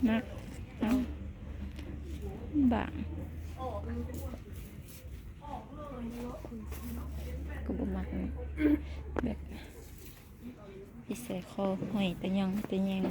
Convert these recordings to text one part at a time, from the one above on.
ມັກ ເອົາ ບາງ ກໍບໍ່ມັກນະ ແບບ ໄປໃສ່ຄໍຫ້ອຍຕະຫຍັງຕະແຍງ.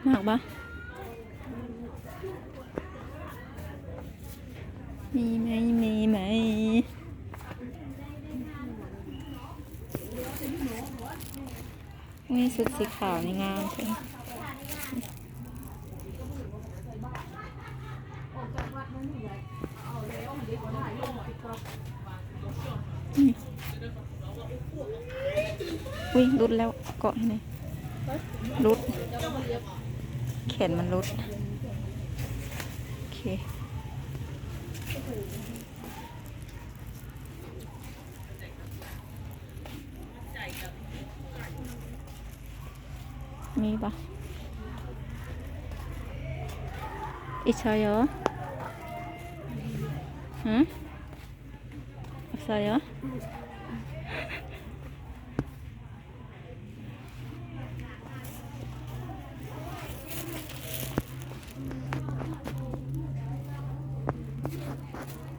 ມັກບໍ່? ມີໄໝ ມີໄໝ? ອຸ້ຍ ຊຸດສີຂາວນີ້ງາມແທ້. ອືມ ອຸ້ຍ ຫຼຸດແລ້ວ ເກາະໃຫ້ແດ່. ຫຼຸດ ແຂນມັນຫຼຸດ. ໂອເຄ. ມີບໍ່? 있어요. 응? 없어요.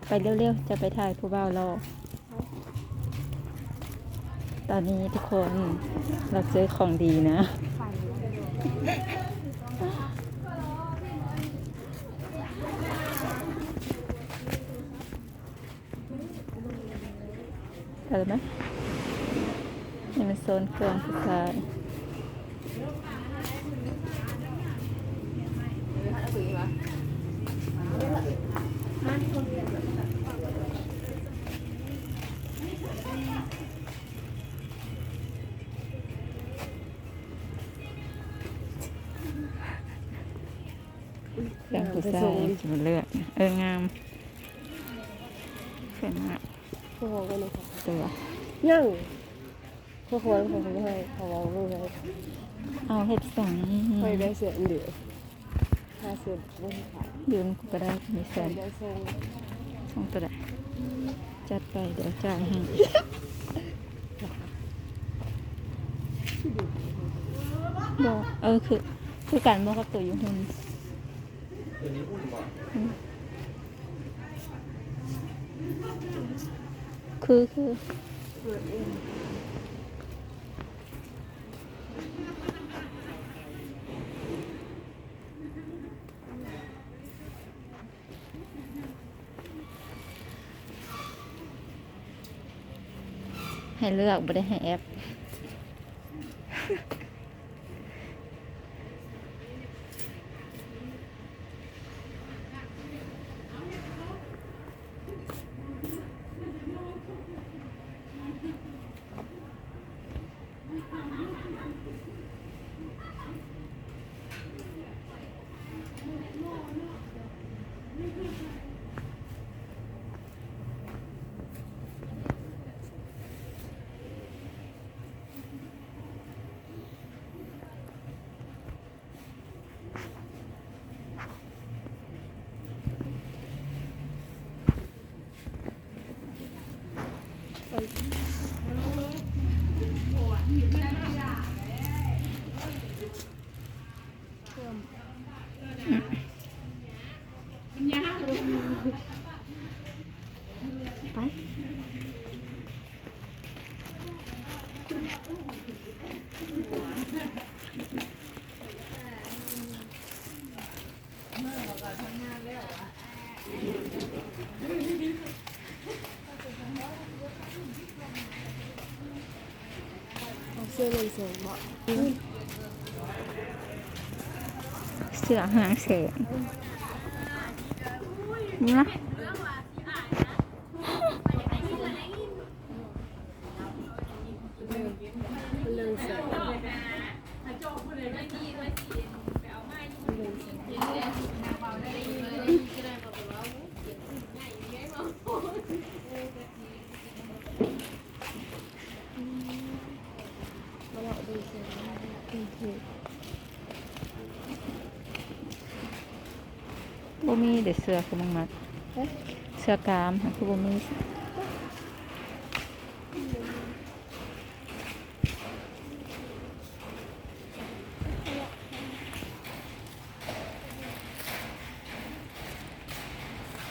ໄປເລັວໆ ຈະໄປຖ່າຍຜູ້ບ່າວຫຼໍ່. ຕອນນີ້ທຸກຄົນ ເຮົາເຈີຂອງດີນະ. ເອົາໄໝ? ນີ້ມັນໂຊນເຄື່ອງຜູ້ຊາຍ. ເຄື່ອງຜູ້ຊາຍ ງາມແຕ່ຊົງ ຊິມາເລືອກ. ເອີ ງາມ. ເປັນຫຍັງ? ບໍ່ເວົ້າກັນເນາະ. ຕົວະ ຍັງ ເຂົາຄວນເຂົາບໍ່ໃຫ້ ເຂົາເວົ້າບໍ່ໃຫ້. ເອົາເຮັດສັງ? ຂ້ອຍໄດ້ເສື້ອອັນດຽວ ຫາເສື້ອບໍ່ໃຫ້ຂາຍ. ຢືມກໍໄດ້ ມີແສນ. ໄດ້ສົ່ງ ສົ່ງຕົວໃດ? ຈັດໄປ ດຽວຈ່າຍໃຫ້. ບໍ່ ເອີ ຄື ຄືກັນບໍ່ກັບຕົວຢູ່ຫຸ່ນ? ຄື ຄື ໃຫ້ເລືອກ ບໍ່ໄດ້ໃຫ້ແອັບ. ໄປ ເສື້ອເຮືອງແສງ ນີ້ນະ. ບໍ່ມີເດ້ ເສື້ອຄືມັນມັກ ເສື້ອກາມ ຄືບໍ່ມີ.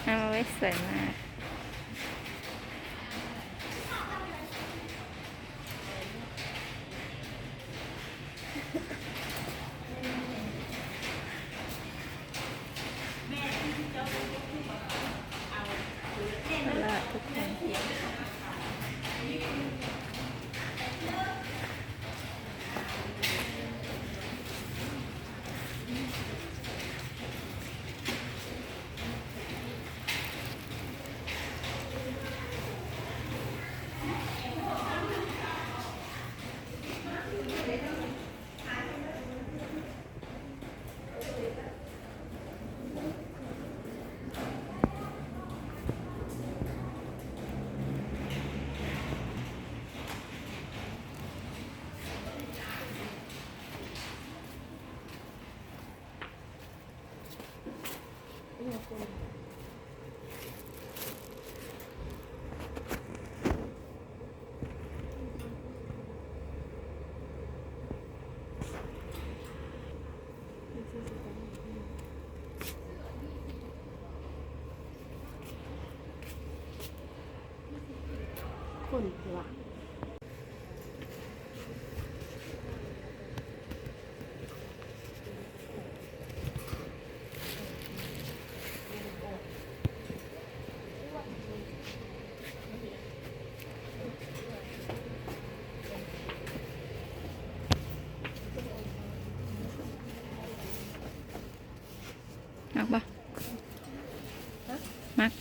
ເອົາໄວ້ໃສ່ມາ. ຄົນທີ່ວ່າ ມັກບໍ່? ມັກ.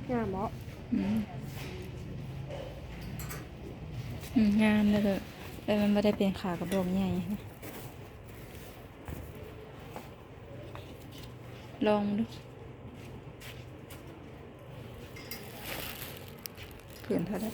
ງາມເນາະ. ອືມ ອືມ ງາມເດີ ແຕ່ມັນບໍ່ໄດ້ເປັນຂາກະບອກໃຫຍ່. ລອງເບິ່ງ ເຂີນເທົ່າໃດ?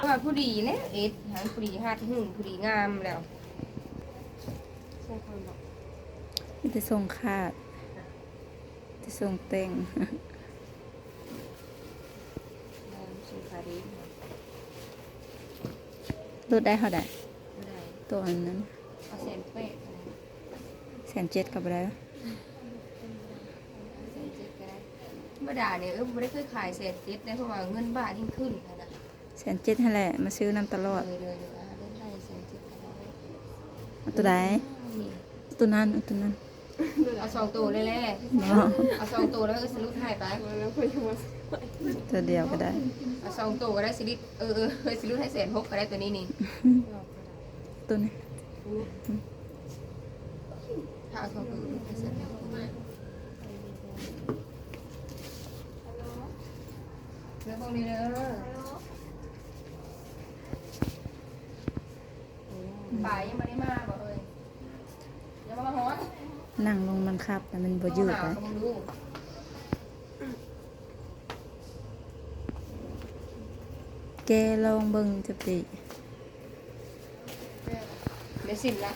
ວ່າຜູ້ດີແຫຼະ ເອັດຫັ້ນຜູ້ດີ ຮັດຫຸ່ນຜູ້ດີ ງາມແລ້ວ. ມີແຕ່ສົ່ງຂາດ ແຕ່ສົ່ງແຕ່ງ. ລົດໄດ້ເທົ່າໃດ? ໂຕອັນນັ້ນ ເອົາແສນແປດ ແສນເຈັດກໍບໍ່ໄດ້. ແສນເຈັດກໍໄດ້. ທຳມະດານີ້ ເອີ ບໍ່ໄດ້ເຄີຍຂາຍແສນເຈັດໄດ໋ ເພາະວ່າເງິນບາດຍິ່ງຂຶ້ນຫັ້ນນະ. ແສນເຈັດຫັ້ນແຫຼະ ມາຊື້ນຳຕະຫຼອດ. ໂດຍ ໂດຍ ໂດຍ ເອົາໂຕໃດ? ໂຕນັ້ນ ເອົາໂຕນັ້ນ. ເອົາສອງໂຕເລີຍແຫຼະ. ເອົາສອງໂຕແລ້ວ ເອີ ຊິຫຼຸດໃຫ້ໄປ. ໂຕດຽວກໍໄດ້. ເອົາສອງໂຕກໍໄດ້ ຊິລິດ ເອີ ເອີ ຊິຫຼຸດໃຫ້ແສນຫົກກໍໄດ້ ໂຕນີ້ນີ້. ໂຕນີ້ ຖ້າເອົາສອງໂຕ ເບິ່ງນີ້ເດີ. ປາຍັງບໍ່ໄດ້ມາບໍ່ເອີຍ? ຍັງບໍ່ມາຮອດ ນັ່ງລົງມັນຂັບ ແຕ່ມັນບໍ່ຍືດໄດ້. ແກະລອງເບິ່ງຈະຕິ. ໄດ້ຊິມລະ.